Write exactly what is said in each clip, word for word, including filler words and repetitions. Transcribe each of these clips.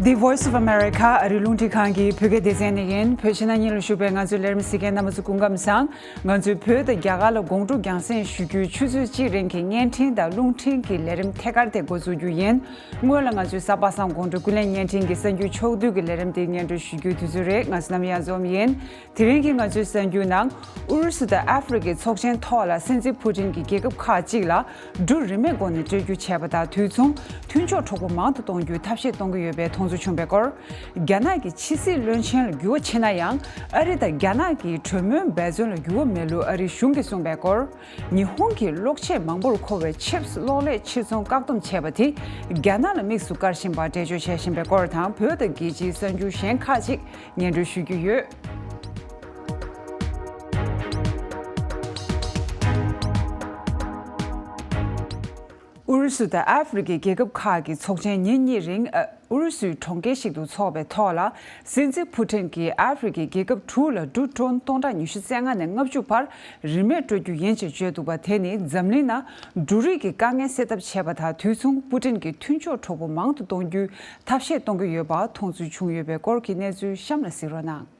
The Voice of America ཨ་རིའི་རླུང་འཕྲིན་ཁང་གི་བོད་སྐད་སྡེ་ཚན་ནས་ཡིན། བོད་ཕྱི་ནང་གཉིས་ལ་བཞུགས་པའི་ང་ཚོའི་ལས་རིམ་གཟིགས་མཁན་རྣམ་པ་ཚོ་སྐུ་ཁམས་བཟང་། ང་ཚོས་བོད་དང་རྒྱ་གར་ལ་དགོང་དྲོ་རྒྱང་སྲིང་ཞུ་རྒྱུའི་ཆུ་ཚོད་གཅིག་རིང་གི་བརྙན་འཕྲིན་དང་རླུང་འཕྲིན་གྱི་ལས་རིམ་ཐད་ཀར་དེ་འགོ་འཛུགས་རྒྱུ་ཡིན། སྔོན་ལ་ང་ཚོའི་གཟའ་པ་སངས་དགོང་དྲོ་ཀུན་གླེང་བརྙན་འཕྲིན་གྱི་གསར་འགྱུར་ཕྱོགས་བསྡུས་ཀྱི་ལས་རིམ་དེ་སྙན་སྒྲོན་ཞུ་རྒྱུའི་དུས་ཚོད་རེད། ང་ཚོ་ནམ་ཡང་འཛོམས་ཡིན། དེ་རིང་གི་ང་ཚོའི་གསར་འགྱུར་ནང་། ཨུ་རུ་སུ་དང་ཨ་ཧྥེ་རི་ཁའི་ཚོགས་ཆེན་ཐོག་ལ་སྲིད་འཛིན་ཕུ་ཏིན་གྱིས་རྒྱལ་ཁབ་ཁག་ཅིག་ལ་འབྲུ་རིན་མེད་སྒོ་ནས་སྤྲོད་རྒྱུ་བྱས་པ་དང་དུས་མཚུངས་མཐུན་ཕྱོགས་གྲོགས་པོ་མང་དུ་གཏོང་རྒྱུའི་ཐབས་ཤེས་གཏོང་གི་ཡོད་པའི་མཐོང་ཚུལ་བྱུང་བའི་སྐོར། རྒྱ་ནག་གི་ཕྱི་སྲིད་བློན་ཆེན་ལ་འགྱུར་བ་ཕྱིན་ན་ཡང་ཨ་རི་དང་རྒྱ་ནག་གི་གྲོས་མོལ་འབད་བརྩོན་ལ་འགྱུར་བ་མེད་ལུགས་ཨ་རིའི་གཞུང་གིས་གསུངས་པའི་སྐོར། ཉི་ཧོང་གི་གློག་ཆས་མང་པོར་མཁོ་བའི་ཆིབས་གློག་ཀླད་ཕྱིར་ཚོང་བཀག་སྡོམ་བྱས་པ་དེ་རྒྱ་ནག་ལ་དམིགས་སུ་བཀར་བཞིན་པ་འགྲེལ་བརྗོད་བྱེད་བཞིན་པའི་སྐོར་དང་བོད་དང་རྒྱལ་སྤྱིའི་གསར་འགྱུར་གཞན་ཁག་ཅིག་སྙན་སྒྲོན་ཞུ་རྒྱུ་ཡོད། ཨུ་རུ་སུ་དང་ཨ་ཧྥེ་རི་ཁའི་རྒྱལ་ཁབ་ཁག་གི་ཚོགས་ཆེན་ཉིན་གཉིས་རིང་ཨ་ཨུ་རུ་སུའི་གྲོང་ཁྱེར་ཞིག་ཏུ་འཚོགས་པའི་ཐོག་ལ། སྲིད་འཛིན་ཕུ་ཏིན་གྱིས་ཨ་ཧྥེ་རི་ཁའི་རྒྱལ་ཁབ་དྲུག་ལ་འབྲུ་ཊོན་སྟོང་ཕྲག་ཉི་ཤུ་རྩ་ལྔ་ནས་ལྔ་བཅུ་བར་རིན་མེད་སྤྲོད་རྒྱུ་ཡིན་ཞེས་བརྗོད་འདུག་པ། དེ་ནི་འཛམ་གླིང་ནང་འབྲུ་རིགས་ཀྱི་དཀའ་ངལ་སེལ་ཐབས་བྱས་པ་དང་དུས་མཚུངས་པུ་ཏིན་གྱིས་མཐུན་ཕྱོགས་གྲོགས་པོ་མང་དུ་གཏོང་རྒྱུའི་ཐབས་ཤེས་གཏོང་གི་ཡོད་པ་མཐོང་ཚུལ་བྱུང་ཡོད་པའི་སྐོར་གྱི་གནས་ཚུལ་གཤམ་ལ་གཟིགས་རོགས་གནང་།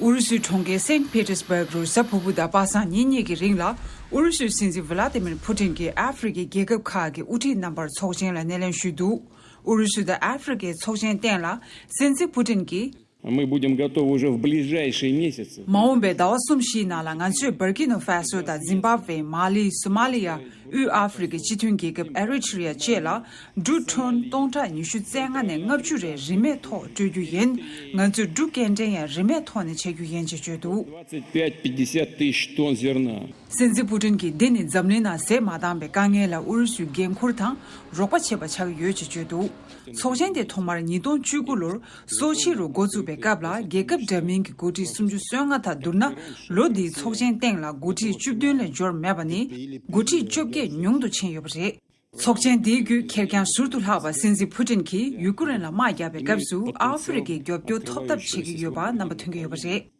ཨུ་རུ་སུའི་གྲོང་ཁྱེར་སེན་པེ་ཏེར་སྦུག་རུ་གཟའ་ཕུར་བུ་དང་པ་སངས་ཉིན་གཉིས་ཀྱི་རིང་ལ་ཨུ་རུ་སུའི་སྲིད་འཛིན་ཝི་ལ་ཏི་མིར་ཕུ་ཏིན་གྱིས་ཨ་ཧྥེ་རི་ཁའི་རྒྱལ་ཁབ་ཁག་གི་དབུ་ཁྲིད་རྣམ་པར་ཚོགས་ཆེན་ལ་སྣེ་ལེན་ཞུས་འདུག་ཨུ་རུ་སུ་དང་ཨ་ཧྥེ་རི་ཁའི་ཚོགས་ཆེན་སྟེང་ལ་སྲིད་འཛིན་ཕུ་ཏིན་གྱིས། Мы будем готовы уже в ближайшие месяцы. མ་འོངས་པའི་ཟླ་བ་གསུམ་བཞིའི་ནང་ལ་ང་ཚོས་བར་ཀི་ནོ་ཧྥ་སོ་དང་ཛིམ་བྷབ་ཝེ། མ་ལི། སོ་མ་ལི་ཡ། དབུས་ཨ་ཧྥེ་རི་ཁའི་སྤྱི་མཐུན་རྒྱལ་ཁབ་ཨེ་རི་ཊི་རི་ཡ་བཅས་ལ་འབྲུ་ཊོན་སྟོང་ཕྲག་ཉི་ཤུ་རྩ་ལྔ་ནས་ལྔ་བཅུ་རེ་རིན་མེད་ཐོག་སྤྲོད་རྒྱུ་ཡིན། ང་ཚོས་འབྲུ་སྐྱེལ་འདྲེན་ཡང་རིན་མེད་ཐོག་ནས་བྱེད་རྒྱུ་ཡིན་ཅེས་བརྗོད་འདུག Двадцать пять пятьдесят тысяч тонн зерна. སྲིད་འཛིན་ཕུ་ཏིན་གྱིས་འདི་ནི་འཛམ་གླིང་ནང་ཟས་མ་འདང་བའི་དཀའ་ངལ་ལ་ཨུ་རུ་སུས་འགན་འཁུར་དང་རོགས་པ་བྱེད་པ་ཆགས་ཀྱི་ཡོད་ཅེས་བརྗོད་འདུག་ཚོགས་ཆེན་དེ་ཐོག་མར་ཉིས་སྟོང་བཅུ་དགུ་ལོར་སོ་ཆི་རུ་འགོ་བཙུགས་པའི་སྐབས་ལ་རྒྱལ་ཁབ་འདྲ་མིན་གྱི་འགོ་ཁྲིད་སུམ་ཅུ་སོ་ལྔ་དང་བསྡུར་ན། ལོ་འདིའི་ཚོགས་ཆེན་སྟེང་ལ་འགོ་ཁྲིད་བཅུ་བདུན་ལས་འབྱོར་མེད་པ་ནི་འགོ་ཁྲིད་བཅོ་བརྒྱད་ཉུང་དུ་ཕྱིན་ཡོད་པ་རེད། ཚོགས་ཆེན་འདིའི་བརྒྱུད་ཁེར་རྐྱང་ཟུར་དུ་ལྷག་པ་སྲིད་འཛིན་ཕུ་ཏིན་གྱིས་ཡུ་ཀེ་རེན་ལ་དམག་བརྒྱབ་པའི་སྐབས་སུ་ཨ་ཧྥེ་རི་ཁའི་རྒྱབ་སྐྱོར་ཐོབ་ཐབས་བྱེད་ཀྱི་ཡོད་པ་རྣམ་པ་ཐོན་གྱི་ཡོད་པ་རེད།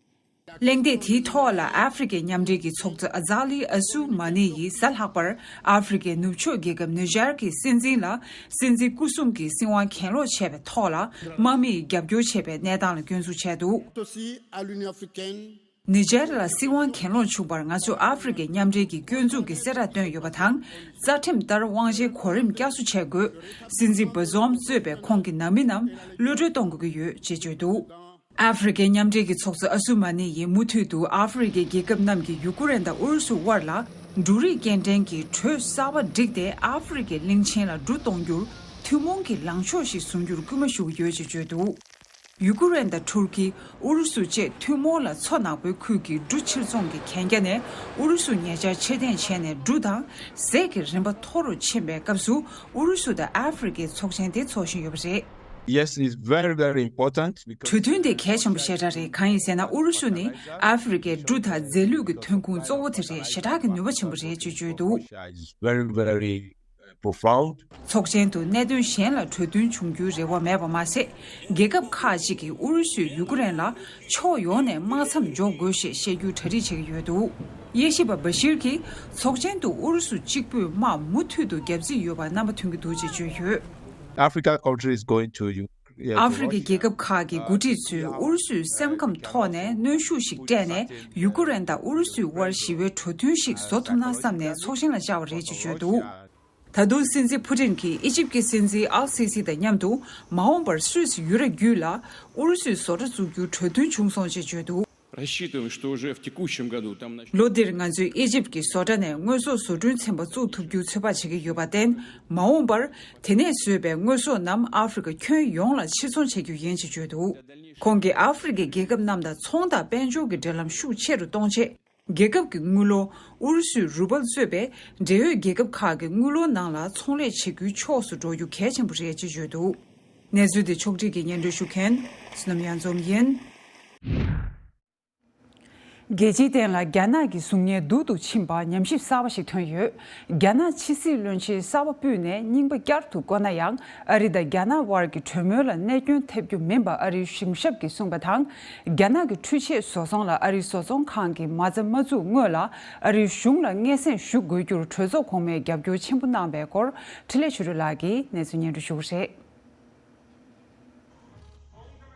གླེང་སྟེགས་དེའི་ཐོག་ལ་ཨ་ཧྥེ་རི་ཁའི་མཉམ་འབྲེལ་གྱི་ཚོགས་གཙོ་ཨ་ཛ་ལི་ཨ་སུ་མ་ནི་ཡིས་གཟའ་ལྷག་པར་ཨ་ཧྥེ་རི་ཁའི་ནུབ་ཕྱོགས་རྒྱལ་ཁབ་ནི་ཇར་གྱི་སྲིད་འཛིན་ལ་སྲིད་འཛིན་སྐུ་སྲུང་གིས་སྲིད་དབང་གྱེན་ལོག་བྱས་པའི་ཐོག་ལ་དམག་མིས་རྒྱབ་སྐྱོར་བྱས་པའི་གནས་སྟངས་ལ་སྐྱོན་འཛུགས་བྱས་འདུག Aussi à l'Union africaine. ནི་ཇར་ལ་སྲིད་དབང་གྱེན་ལོག་བྱུང་བར་ང་ཚོས་ཨ་ཧྥེ་རི་ཁའི་མཉམ་འབྲེལ་གྱི་སྐྱོན་འཛུགས་ཀྱི་གསལ་བསྒྲགས་བཏོན་ཡོད་པ་དང་། རྩ་ཁྲིམས་ལྟར་དབང་ཆའི་གོ་རིམ་བསྐྱར་གསོ་བྱེད་དགོས། སྲིད་འཛིན་བྷ་ཛོམ་གཙོས་པའི་ཁོང་གི་ནང་མི་རྣམས་གློད་གྲོལ་གཏོང་དགོས་ཀྱི་ཡོད་ཅེས་བརྗོད་འདུག་ཨ་ཧྥེ་རི་ཁའི་མཉམ་འབྲེལ་གྱི་ཚོགས་གཙོ་ཨ་སུ་མ་ནི་ཡིས་མུ་མཐུད་དུ་ཨ་ཧྥེ་རི་ཁའི་རྒྱལ་ཁབ་རྣམས་ཀྱིས་ཡུ་ཀེ་རེན་དང་ཨུ་རུ་སུ་དབར་ལ་འབྲུ་རིགས་སྐྱེལ་འདྲེན་གྱི་གྲོས་གསར་པ་བསྒྲིགས་ཏེ་ཨ་ཧྥེ་རི་ཁའི་གླིང་ཆེན་ལ་འབྲུ་གཏོང་རྒྱུར་ཐུན་མོང་གི་ལངས་ཕྱོགས་ཤིག་བཟུང་རྒྱུར་སྐུལ་མ་ཞུ་གི་ཡོད་ཅེས་བརྗོད་འདུག་ཡུ་ཀེ་རེན་དང་ཐུར་ཀི། ཨུ་རུ་སུ་བཅས་ཐུན་མོང་ལ་མཚོ་ནག་པོའི་ཁུལ་གྱི་འབྲུ་ཕྱིར་ཚོང་གི་གན་རྒྱ་ནས་ཨུ་རུ་སུ་ཉེ་ཆར་ཕྱིར་འཐེན་བྱས་ནས་འབྲུ་དང་ཟས་ཀྱི་རིན་པ་མཐོ་རུ་ཕྱིན་པའི་སྐབས་སུ་ཨུ་རུ་སུ་དང་ཨ་ཧྥེ་རི་ཁའི་ཚོགས་ཆེན་དེ་འཚོགས་བཞིན་ཡོད་པ་རེད། Yes, it's very, very important because གྲོས་མཐུན་དེ་གལ་ཆེན་པོ་ཞེ་དྲག་རེད། གང་ཡིན་ཟེར་ན་ཨུ་རུ་སུ་ནི་ཨ་ཧྥེ་རི་ཁའི་འབྲུ་དང་རྫས་ལུད་ཀྱི་ཐོན་ཁུངས་གཙོ་བོ་དེ་རེད། ཞེ་དྲག་གི་ནུས་པ་ཆེན་པོ་རེད་ཅེས་བརྗོད་འདུག It's very, very profound. ཚོགས་ཆེན་དུ་གནད་དོན་གཞན་ལ་གྲོས་མཐུན་བྱུང་རྒྱུའི་རེ་བ་མེད་པ་མ་ཟད། རྒྱལ་ཁབ་ཁག་ཅིག་གིས་ཨུ་རུ་སུས་ཡུ་ཀེ་རེན་ལ་ཕྱོགས་ཡོངས་ནས་དམག་མཚམས་འཇོག་དགོས་ཞེས་བཤད་རྒྱུའི་གྲ་སྒྲིག་བྱེད་ཀྱི་ཡོད་འདུག་དབྱེ་ཞིབ་པ་བ་ཤིར་གྱིས་ཚོགས་ཆེན་དུ་ཨུ་རུ་སུ་གཅིག་པུས་དམག་མུ་མཐུད་དུ་རྒྱག་རྩིས་ཡོད་པ་རྣམ་པ་ཐོན་གྱི་འདུག་ཅེས་བརྗོད་ཡོད། Africa country is going to you. ཨ་ཧྥེ་རི་ཁའི་རྒྱལ་ཁབ་ཁག་གི་འགོ་ཁྲིད་ཚོས་ཨུ་རུ་སུའི་སེམས་ཁམས་ཐོག་ནས་གནོན་ཤུགས་ཤིག་སྤྲད་ནས་ཡུ་ཀེ་རེན་དང་ཨུ་རུ་སུའི་དབར་ཞི་བའི་གྲོས་མཐུན་ཞིག་བཟོ་ཐུབ་ན་བསམ་ནས་ཚོགས་ཆེན་ལ་བཅར་བ་རེད་ཅེས་བརྗོད་འདུག་ད་དུང་སྲིད་འཛིན་ཕུ་ཏིན་གྱིས་ཨི་ཇིབ་ཀྱི་སྲིད་འཛིན་ཨལ་སི་སི་དང་མཉམ་དུ་མ་འོངས་པར་སུད་སི་ཡུལ་གྲུ་བརྒྱུད་ལ་ཨུ་རུ་སུའི་བཟོ་གྲྭ་བཙུགས་རྒྱུའི་གྲོས་མཐུན་བྱུང་སོང་ཅེས་བརྗོད་འདུག Рассчитываем, что уже в текущем году там начнём. ལོ་འདིར་ང་ཚོས་ཨི་ཇིབ་ཀྱི་བཟོ་གྲྭ་ནས་དངོས་ཟོག་བཟོ་སྐྲུན་ཚན་པ་བཙུགས་ཐུབ་རྒྱུའི་ཚོད་དཔག་བྱེད་ཀྱི་ཡོད་པར་བརྟེན། མ་འོངས་པར་དེ་ནས་བཟོས་པའི་དངོས་ཟོག་རྣམས་ཨ་ཧྥེ་རི་ཁ་ཁྱོན་ཡོངས་ལ་ཕྱིར་ཚོང་བྱེད་རྒྱུ་ཡིན་ཅེས་བརྗོད་འདུག་ཁོང་གིས་ཨ་ཧྥེ་རི་ཁའི་རྒྱལ་ཁབ་རྣམས་དང་ཚོང་དང་དཔལ་འབྱོར་གྱི་འབྲེལ་ལམ་ཤུགས་ཆེ་རུ་གཏོང་ཆེད། རྒྱལ་ཁབ་ཀྱི་དངུལ་ལོར་ཨུ་རུ་སུའི་རུ་པལ་གཙོས་པའི་འབྲེལ་ཡོད་རྒྱལ་ཁབ་ཁག་གི་དངུལ་ལོར་ནང་ལ་ཚོང་ལས་བྱེད་རྒྱུའི་ཕྱོགས་སུ་འགྲོ་རྒྱུ་གལ་ཆེན་པོ་རེད་ཅེས་བརྗོད་འདུག་གནས་ཚུལ་དེ་ཕྱོགས་སྒྲིག་གིས་སྙན་སྒྲོན་ཞུ་མཁན་བསོད་ནམས་གཡང་འཛོམས་ཡིན། རྒྱལ་སྤྱིའི་སྟེང་ལ་རྒྱ་ནག་གི་གཟུགས་བརྙན་སྡུག་ཏུ་ཕྱིན་པ་ཉམས་ཞིབ་གསར་པ་ཞིག་ཐོན་ཡོད། རྒྱ་ནག་ཕྱི་སྲིད་བློན་ཆེན་གསར་པ་ཕུད་ནས་རྙིང་པ་བསྐྱར་དུ་བསྐོ་ན་ཡང་། ཨ་རི་དང་རྒྱ་ནག་དབར་གྱི་གྲོས་མོལ་ལ་གནོད་སྐྱོན་ཐེབས་རྒྱུ་མིན་པ་ཨ་རིའི་གཞུང་ཞབས་ཀྱིས་གསུངས་པ་དང་། རྒྱ་ནག་གི་འཕྲུལ་ཆས་བཟོ་ཚོང་ལ་ཨ་རིའི་བཟོ་ཚོང་ཁང་གིས་མ་རྩ་མ་བཙུགས་སྔོན་ལ་ཨ་རིའི་གཞུང་ལ་སྔས་སེམས་ཞུ་དགོས་རྒྱུར་གྲོས་ཚོགས་གོང་མས་རྒྱབ་སྐྱོར་ཆེན་པོ་གནང་བའི་སྐོར་འཕྲིན་ལས་ཆོས་སྒྲོན་ལགས་ཀྱིས་གནས་ཚུལ་སྙན་སྒྲོན་ཞུ་གི་རེད།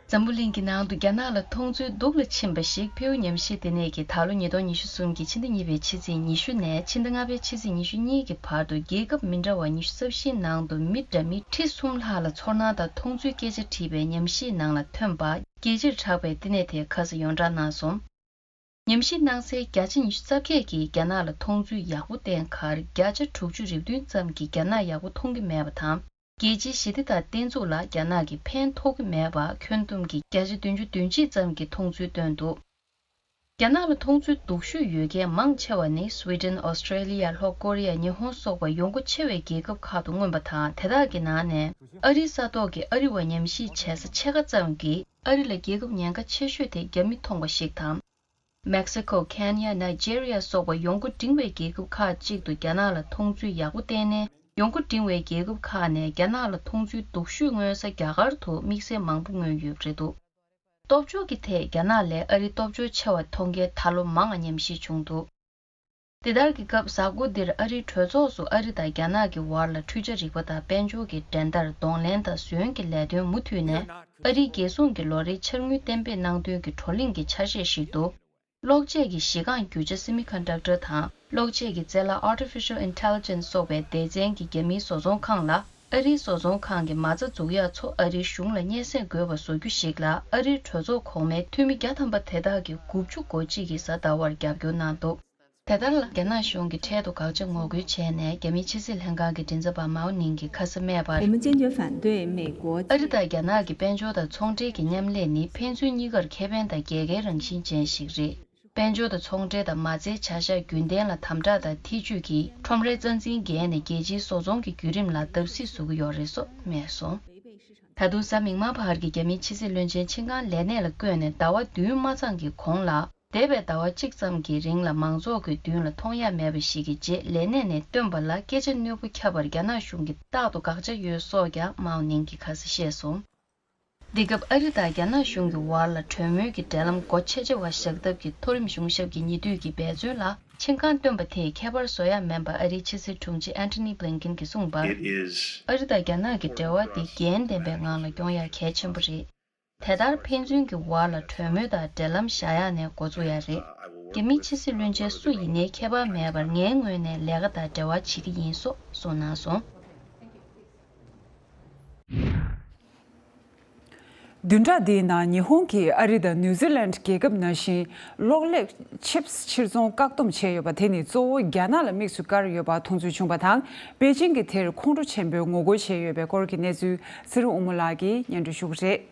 འཛམ་བུ་གླིང་གི་ནང་དུ་རྒྱ་ནག་ལ་མཐོང་ཚུལ་སྡུག་ལ་ཕྱིན་པ་ཞིག་ཕེའུ་ཉམས་ཞིབ་ལྟེ་གནས་ཀྱིས་ད་ལོ་ཉིས་སྟོང་ཉི་ཤུ་གསུམ་གྱི་ཕྱི་ཟླ་གཉིས་པའི་ཕྱི་ཚེས་ཉི་ཤུ་ནས་ཕྱི་ཟླ་ལྔ་པའི་ཕྱི་ཚེས་ཉི་ཤུ་གཉིས་ཀྱི་བར་དུ་རྒྱལ་ཁབ་མི་འདྲ་བ་ཉི་ཤུ་རྩ་བཞིའི་ནང་དུ་མི་འདྲ་མིན་ཁྲི་གསུམ་ལྷག་ལ་ཚོར་སྣང་དང་མཐོང་ཚུལ་སྐད་ཆ་དྲིས་པའི་ཉམས་ཞིབ་ནང་ལ་ཐོན་པ་རྒྱལ་སྤྱིར་གྲགས་པའི་ལྟེ་གནས་དེས་ཁ་གསལ་ཡོངས་བསྒྲགས་གནང་སོང་། ཉམས་ཞིབ་གནང་སའི་བརྒྱ་ཆ་ཉི་ཤུ་རྩ་བརྒྱད་ཀྱིས་རྒྱ་ནག་ལ་མཐོང་ཚུལ་ཡག་པོ་བསྟན་ཁར་བརྒྱ་ཆ་དྲུག་ཅུ་རེ་བདུན་ཙམ་གྱིས་རྒྱ་ནག་ཡག་པོ་མཐོང་གི་མེད་པ་དང་། རྒྱལ་སྤྱིའི་ཞི་བདེ་དང་བརྟན་ཚུགས་ལ་རྒྱ་ནག་གིས་ཕན་ཐོགས་ཀྱི་མེད་པ་ཁྱོན་བསྡོམས་ཀྱི་བརྒྱ་ཆ་བདུན་ཅུ་དོན་གཅིག་ཙམ་གྱིས་མཐོང་ཚུལ་བཏོན་འདུག་རྒྱ་ནག་ལ་མཐོང་ཚུལ་སྡུག་ཤོས་ཡོད་མཁན་མང་ཆེ་བ་ནི་སུའེ་ཏན། ཨོ་སི་ཀྲེ་ལི་ཡ། ལྷོ་ཀོ་རི་ཡ། ཉི་ཧོང་སོགས་པ་ཡོང་སྒོ་ཆེ་བའི་རྒྱལ་ཁབ་ཁག་ཏུ་མངོན་པ་དང་། དེ་དག་གི་ནང་ནས་ཨ་རིའི་ས་ཐོག་གི་ཨ་རི་བ་ཉམས་ཞིབ་བྱེད་ས་ཕྱེད་ཀ་ཙམ་གྱིས་ཨ་རི་ལ་རྒྱལ་ཁབ་ཉེན་ཁ་ཆེ་ཤོས་དེ་རྒྱ་མི་མཐོང་བ་ཞིག་དང་། མེག་སི་ཁོ། ཁེན་ཡ། ནཱི་ཇེ་རི་ཡ་སོགས་པ་ཡོང་སྒོ་འབྲིང་བའི་རྒྱལ་ཁབ་ཁག་ཅིག་ཏུ་རྒྱ་ནག་ལ་མཐོང་ཚུལ་ཡག་པོ་བསྟན་ནས། ཡོང་སྒོ་འབྲིང་བའི་རྒྱལ་ཁབ་ཁག་ནས་རྒྱ་ནག་ལ་མཐོང་ཚུལ་སྡུག་ཤོས་མངོན་ས་རྒྱ་གར་དུ་དམིགས་བསལ་མང་པོ་མངོན་ཡོད་པ་རེད་འདུག་སྟོབས་འབྱོར་གྱི་ཐད་རྒྱ་ནག་ལས་ཨ་རི་སྟོབས་འབྱོར་ཆེ་བ་མཐོང་མཁན་ད་ལོ་མང་བ་ཉམས་ཞིབ་བྱུང་འདུག་དེ་ལྟར་གྱི་སྐབས་གཟའ་འཁོར་འདིར་ཨ་རིའི་གྲོས་ཚོགས་སུ་ཨ་རི་དང་རྒྱ་ནག་གི་བར་ལ་འཕྲུལ་ཆས་རིག་པ་དང་དཔལ་འབྱོར་གྱི་འགྲན་བསྡུར་གདོང་ལེན་དང་ཟོན་གྱི་ལས་དོན་མུ་མཐུད་ནས་ཨ་རིའི་རྒྱལ་སྲུང་གི་ལོ་རེའི་འཆར་དངུལ་གཏན་འབེབས་གནང་དོན་གྱི་བགྲོ་གླེང་གི་ཆ་ཤས་ཤིག་ཏུ། གློག་ཆས་ཀྱི་གཞི་རྐང་རྒྱུ་ཆ་སེ་མི་ཀོན་ཌག་ཊར་དང་གློག་ཆས་ཀྱི་རྩལ་ལ་Artificial Intelligence་སོགས་པའི་སྡེ་ཚན་གྱི་རྒྱ་མིའི་བཟོ་ཚོང་ཁང་ལ་ཨ་རིའི་བཟོ་ཚོང་ཁང་གི་མ་རྩ་འཛུགས་ཡག་ཚོ་ཨ་རིའི་གཞུང་ལ་སྙན་སེང་དགོས་པ་བཟོ་རྒྱུ་ཞིག་ལ་ཨ་རིའི་གྲོས་ཚོགས་གོང་མའི་འཐུས་མི་བརྒྱ་ཐམ་པ་དེ་དག་གིས་དགུ་བཅུ་གོ་གཅིག་གིས་གཟའ་ཟླ་བར་རྒྱབ་སྐྱོར་གནང་འདུག་དེ་ལྟར་ལ་རྒྱ་ནག་གཞུང་གིས་འཕྲལ་དུ་དགག་བྱ་ངོ་རྒོལ་བྱས་ནས་རྒྱ་མིའི་ཕྱི་སྲིད་ལྷན་ཁང་གི་མགྲིན་ཚབ་པ་མའོ་ནིང་གིས་ཁ་ས་སྨྲས་པར། 我们坚决反对美国 ཨ་རི་དང་རྒྱ་ནག་གི་དཔལ་འབྱོར་དང་ཚོང་འབྲེལ་གྱི་མཉམ་ལས་ནི་ཕན་ཚུན་གཉིས་ཀར་ཁེ་ཕན་དང་རྒྱལ་ཁའི་རང་བཞིན་ཅན་ཞིག་རེད། དཔལ་འབྱོར་དང་ཚོང་འབྲེལ་དང་མ་རྩའི་བྱ་གཞག་རྒྱུན་ལྡན་ལ་དམ་དྲག་དང་ཐེ་ཇུས་ཀྱིས་ཁྲོམ་རའི་རྩ་འཛིན་བརྒལ་ནས་རྒྱལ་སྤྱིའི་བཟོ་ཚོང་གི་བརྒྱུད་རིམ་ལ་བརྡབ་གསིག་བཟོ་གི་ཡོད་རེད་སོགས་སྨྲས་སོང་། ད་དུང་གཟའ་མིག་དམར་བར་གྱི་རྒྱ་མིའི་ཕྱི་སྲིད་བློན་ཆེན་ཆིན་ཀང་ལས་གནས་ལ་བསྐོས་ནས་ཟླ་བ་བདུན་མ་ཚང་གི་གོང་ལ། འདས་པའི་ཟླ་བ་གཅིག་ཙམ་གྱི་རིང་ལ་མང་ཚོགས་ཀྱི་མདུན་ལ་མཐོང་ཡ་མེད་པ་ཞིག་གི་རྗེས་ལས་གནས་ནས་བཏོན་པ་ལ་སྐད་ཆ་རྣོན་པོ་ཁྱབ་པར་རྒྱ་ནག་གཞུང་གིས་རྟག་ཏུ་དགག་བྱ་ཡོད་སོགས་ཀྱང་མའོ་ནིང་གིས་ཁ་གསལ་བཤད་སོང་། འདི་སྐབས་ཨ་རི་དང་རྒྱ་ནག་གཞུང་གི་བར་ལ་གྲོས་མོལ་གྱི་འབྲེལ་ལམ་སྒོ་ཕྱེ་ཕྱེ་བ་བཞག་ཐབས་ཀྱི་མཐོ་རིམ་གཞུང་ཞབས་ཀྱི་ཉེ་དུས་ཀྱི་འབད་བརྩོན་ལ་ཆིན་ཀང་བཏོན་པ་དེས་ཁྱད་པར་བཟོ་ཡ་མིན་པ་ཨ་རིའི་ཕྱི་སྲིད་དྲུང་ཆེ་ཨན་ཐོ་ནི་བྷི་ལིན་ཀིན་གྱིས་གསུངས་པར། ཨ་རི་དང་རྒྱ་ནག་གི་འབྲེལ་བ་དེ་འགན་ལྡན་པའི་ངང་ལ་སྐྱོང་ཡ་གལ་ཆེན་པོ་རེད། དེ་ལྟར་ཕན་ཚུན་གྱི་བར་ལ་གྲོས་མོལ་དང་འབྲེལ་ལམ་བཞག་ཡ་ནས་འགོ་བཙུགས་ཡ་རེད། རྒྱ་མིའི་ཕྱི་སྲིད་བློན་ཆེན་སུ་ཡིན་ནའི་ཁྱད་པར་མེད་པར་ངའི་ངོས་ནས་ལས་ཀ་དང་འབྲེལ་བ་བྱེད་ཀྱི་ཡིན་སོགས་གསུངས་གནང་སོང་། བདུན་ཕྲག་འདིའི་ནང་ཉི་ཧོང་གིས་ཨ་རི་དང་ནིའུ་ཛི་ལན་རྒྱལ་ཁབ་ནང་བཞིན་གློག་ཀླད་ཆིབས་ཕྱིར་ཚོང་བཀག་སྡོམ་བྱས་ཡོད་པ་དེ་ནི་གཙོ་བོ་རྒྱ་ནག་ལ་དམིགས་སུ་བཀར་ཡོད་པ་མཐོང་ཚུལ་བྱུང་བ་དང་། པེ་ཅིང་གིས་དེར་ཁོང་ཁྲོ་ཆེན་པོས་ངོ་རྒོལ་བྱས་ཡོད་པའི་སྐོར་གྱི་གནས་ཚུལ་ཚེ་རིང་དབུ་མ་ལགས་ཀྱིས་སྙན་སྒྲོན་ཞུ་གི་རེད།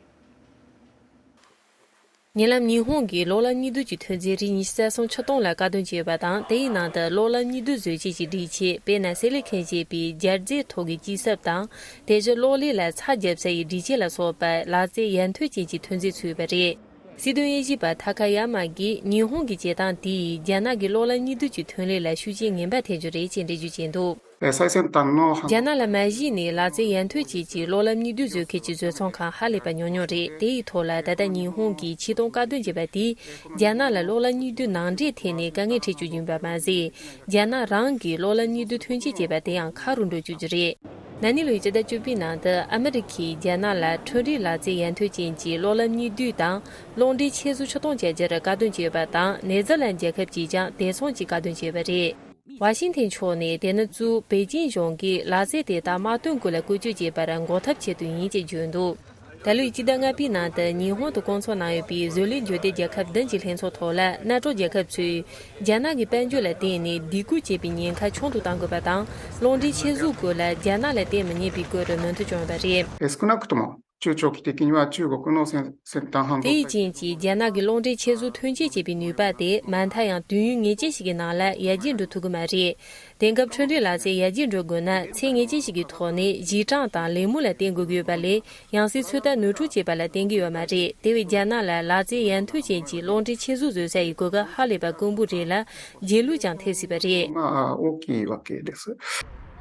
ཉེ་ལམ་ཉི་ཧོང་གིས་གློག་ཀླད་གཉིས་བསྡུས་ཀྱི་ཐོན་རྫས་རིགས་ཉི་ཤུ་རྩ་གསུམ་ཕྱིར་གཏོང་ལ་བཀག་སྡོམ་བྱས་ཡོད་པ་དང་། དེའི་ནང་དུ་གློག་ཀླད་གཉིས་བསྡུས་བཟོ་བྱེད་ཀྱི་སྒྲིག་ཆས། དཔེར་ན་སི་ལི་ཁན་ཞེས་པའི་སྦྱར་རྫས་ཐོག་གི་སྐྱི་སྲབ་དང་། དེ་བཞིན་གློག་ཀླད་ལ་ཚྭ་བརྒྱབ་སའི་སྒྲིག་ཆས་ལ་སོགས་པ་ལག་རྩལ་ཡར་ཐོན་ཅན་གྱི་ཐོན་རྫས་ཚུད་ཡོད་པ་རེད། སྲིད་དོན་དབྱེ་ཞིབ་པ་ཐ་ཁ་ཡ་མ་གིས་ཉི་ཧོང་གི་བྱེད་སྟངས་དེས་རྒྱ་ནག་གི་གློག་ཀླད་གཉིས་བསྡུས་ཀྱི་ཐོན་ལས་ལ་ཤུགས་རྐྱེན་ངན་པ་ཐེབས་རྒྱུ་རེད་ཅེས་འགྲེལ་བརྗོད་བྱས་འདུག་རྒྱ་ནག་ལ་མ་གཞི་ནས་ལག་རྩལ་ཡར་ཐོན་ཅན་གྱི་གློག་ཀླད་གཉིས་བསྡུས་བཟོ་མཁན་གྱི་བཟོ་ཚོང་ཁང་ཧ་ལས་པ་ཉུང་ཉུང་རེད། དེ་ཡི་ཐོག་ལ་ད་ལྟ་ཉི་ཧོང་གིས་ཕྱིར་གཏོང་བཀག་སྡོམ་བྱས་པ་དེས་རྒྱ་ནག་ལ་གློག་ཀླད་གཉིས་བསྡུས་ནང་འདྲེན་ཐད་ནས་དཀའ་ངལ་འཕྲད་བཅུག་རྒྱུ་ཡིན་པ་མ་ཟད། རྒྱ་ནག་རང་གིས་གློག་ཀླད་གཉིས་བསྡུས་ཐོན་སྐྱེད་བྱས་པ་དེ་ཡང་ཁ་རུ་འགྲོ་བཅུག་རྒྱུ་རེད། ན་ནིང་ལོའི་སྤྱི་ཟླ་བཅུ་པའི་ནང་དུ་ཨ་མི་རི་ཁས་རྒྱ་ནག་ལ་འཕྲུལ་རིག་ལག་རྩལ་ཡར་ཐོན་ཅན་གྱི་གློག་ཀླད་གཉིས་བསྡུས་དང་གློག་འདྲེན་ཆེད་བཟོ་ཕྱིར་གཏོང་བྱ་རྒྱུར་བཀག་སྡོམ་བྱས་ཡོད་པ་དང་། ནེ་ཛར་ལན་རྒྱལ་ཁབ་ཀྱིས་ཀྱང་དེ་མཚུངས་ཀྱི་བཀག་སྡོམ་བྱས་ཡོད་པ་རེད། ཝ་ཤིང་ཐན་ཕྱོགས་ནས་དེ་ནི་གཙོས་པེ་ཅིང་གཞུང་གིས་ལག་རྩལ་དེ་དག་དམག་དོན་སྐོར་ལ་བཀོལ་སྤྱོད་བྱེད་པར་འགོག་ཐབས་ཆེད་དུ་ཡིན་ཅེས་བརྗོད་འདུག་ད་ལོའི་སྤྱི་ཟླ་ལྔ་པའི་ནང་དུ་ཉི་ཧོང་དུ་བསྐོང་ཚོགས་གནང་ཡོད་པའི་བཟོ་ལས་འབྱོར་ལྡན་རྒྱལ་ཁབ་བདུན་གྱི་ལྷན་ཚོགས་ཐོག་ལ་ནེ་ཊོ་རྒྱལ་ཁབ་ཚོས་རྒྱ་ནག་གི་དཔལ་འབྱོར་ལ་བརྟེན་ནས་སྡིགས་སྐུལ་བྱེད་པའི་ཉེན་ཁ་ཆུང་དུ་གཏང་དགོས་པ་དང་། གློག་འདྲེན་ཆེད་བཟོ་སྐོར་ལ་རྒྱ་ནག་ལ་བརྟེན་མི་ཉན་པའི་སྐོར་མོས་མཐུན་བྱུང་ཡོད་པ་རེད། 少なくとも中長期的には中国の先先端半導体 དེའི་རྐྱེན་གྱིས་རྒྱ་ནག་གི་རླུང་འཕྲིན་ཆེད་བཟོ་ཐོན་སྐྱེད་བྱེད་པའི་ནུས་པ་དེ་མ་མཐའ་ཡང་དུས་ཡུན་ངེས་ཅན་ཞིག་གི་ནང་ལ་ཡར་རྒྱས་འགྲོ་ཐུབ་ཀྱི་མ་རེད། དེང་སྐབས་འཕྲུལ་རིག་ལག་རྩལ་ཡར་རྒྱས་འགྲོ་དགོས་ན་ཚད་ངེས་ཅན་ཞིག་གི་ཐོག་ནས་གཞི་གྲངས་དང་ལད་མོ་ལ་བརྟེན་དགོས་ཀྱི་ཡོད་པ་ལས། ཡང་སྲིད་ཚོད་ལྟ་ནོར་འཁྲུལ་བྱེད་པ་ལ་བརྟེན་གྱི་ཡོད་མ་རེད། དེ་བས་རྒྱ་ནག་ལ་ལག་རྩལ་ཡར་ཐོན་ཅན་གྱི་རླུང་འཕྲིན་ཆེད་བཟོ་བཟོ་ས་ཡི་གོ་སྐབས་ཧ་ལས་པ་དཀོན་པོ་རེད་ལ། རྗེས་ལུས་ཀྱང་ཐེབས་སྲིད་པ་རེད། まあ、大きいわけです。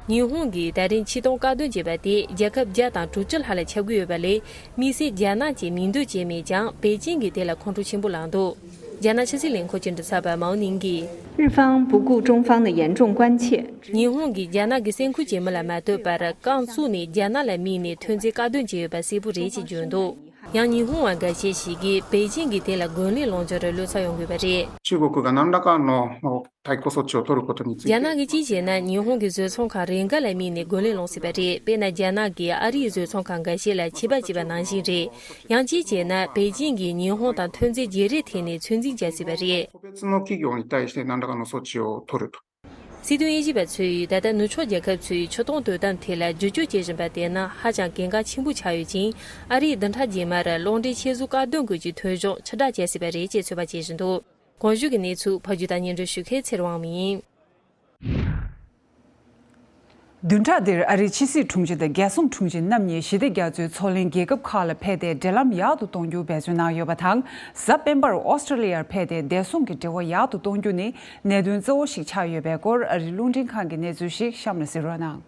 ཉི་ཧོང་གིས་ད་རིང་ཕྱི་གཏོང་བཀག་སྡོམ་བྱས་པ་དེ་རྒྱལ་ཁབ་བརྒྱ་དང་དྲུག་ཅུ་ལྷག་ལ་ཁྱབ་ཀྱི་ཡོད་པ་ལས། དམིགས་བསལ་རྒྱ་ནག་ཅེས་མིང་འདོན་བྱས་མེད་ཀྱང་པེ་ཅིང་གིས་དེ་ལ་ཁོང་ཁྲོ་ཆེན་པོ་ལངས་འདུག་རྒྱ་ནག་ཕྱི་སྲིད་ལས་ཁུངས་ཀྱི་མགྲིན་ཚབ་པ་མའོ་ནིང་གིས། 日方不顾中方的严重关切， ཉི་ཧོང་གིས་རྒྱ་ནག་གི་སེམས་ཁུར་ཇེ་མི་ལ་མ་ལྟོས་པར་རྐང་བཙུགས་ནས་རྒྱ་ནག་ལ་དམིགས་ནས་ཐོན་རྫས་བཀག་སྡོམ་བྱས་ཡོད་པ་གསལ་པོ་རེད་ཅེས་བརྗོད་འདུག་ཡང་ཉི་ཧོང་བ་འགའ་ཤས་ཤིག་གིས་པེ་ཅིང་གིས་དེ་ལ་རྒོལ་ལན་སློང་རྒྱུར་བློ་འཚབ་ཡོང་དགོས་པ་རེད། 中国が何らかの 対抗措置を取ることについて རྒྱ་ནག་གིས་ཅི་བྱས་ན་ཉི་ཧོང་གི་བཟོ་ཚོང་ཁང་རེ་འགའ་ལ་དམིགས་ནས་རྒོལ་ལན་སློང་སྲིད་པ་རེད། དཔེར་ན། རྒྱ་ནག་གིས་ཨ་རིའི་བཟོ་ཚོང་ཁང་འགའ་ཤས་ལ་ཆད་པ་བཅད་པ་ནང་བཞིན་རེད། ཡང་ཅི་བྱས་ན་པེ་ཅིང་གིས་ཉི་ཧོང་དང་ཐོན་རྫས་བརྗེ་རེས་ཐད་ནས་ཚོད་འཛིན་བྱ་སྲིད་པ་རེད། 個別の企業に対して何らかの措置を取ると སྲིད་དོན་དབྱེ་ཞིབ་པ་ཚོས་ད་ལྟ་ནུབ་ཕྱོགས་རྒྱལ་ཁབ་ཚོས་ཕྱི་གཏོང་དོ་དམ་ཐད་ལ་བསྒྱུར་བཅོས་བྱེད་བཞིན་པ་དེ་ནི་ཧ་ཅང་གལ་འགངས་ཆེན་པོ་ཆགས་ཡོད་ཅིང་། ཨ་རིས་བདུན་ཕྲག་རྗེས་མར་རླུང་འཕྲིན་ཆེད་བཟོ་བཀག་སྡོམ་སྐོར་གྱི་ཐོས་གཞོགས་ཕྱིར་བསྒྲགས་བྱ་སྲིད་པ་རེད་ཅེས་ཚོད་དཔག་བྱེད་བཞིན་འདུག་གོང་ཞུས་ཀྱི་གནས་ཚུལ་ཕབ་སྒྱུར་དང་སྙན་སྒྲོན་ཞུ་མཁན་ཚེ་རིང་དབང་མོ་ཡིན། བདུན་ཕྲག་འདིར་ཨ་རིའི་ཕྱི་སྲིད་དྲུང་ཆེ་དང་རྒྱལ་སྲུང་དྲུང་ཆེ་རྣམ་གཉིས་ཞི་བདེ་རྒྱ་མཚོའི་མཚོ་གླིང་རྒྱལ་ཁབ་ཁག་ལ་ཕེབས་ཏེ་འབྲེལ་ལམ་ཡག་ཏུ་གཏོང་རྒྱུ་འབད་བརྩོན་གནང་ཡོད་པ་དང་། གཟའ་སྤེན་པར་ཨོ་སི་ཀྲོ་ལི་ཡར་ཕེབས་ཏེ་བདེ་སྲུང་གི་འབྲེལ་བ་ཡག་ཏུ་གཏོང་རྒྱུ་ནི་གནད་དོན་གཙོ་བོ་ཞིག་ཆགས་ཡོད་པའི་སྐོར་ཨ་རིའི་རླུང་འཕྲིན་ཁང་གི་གནས་ཚུལ་ཞིག་གཤམ་ལ་གཟིགས་རོགས་གནང་།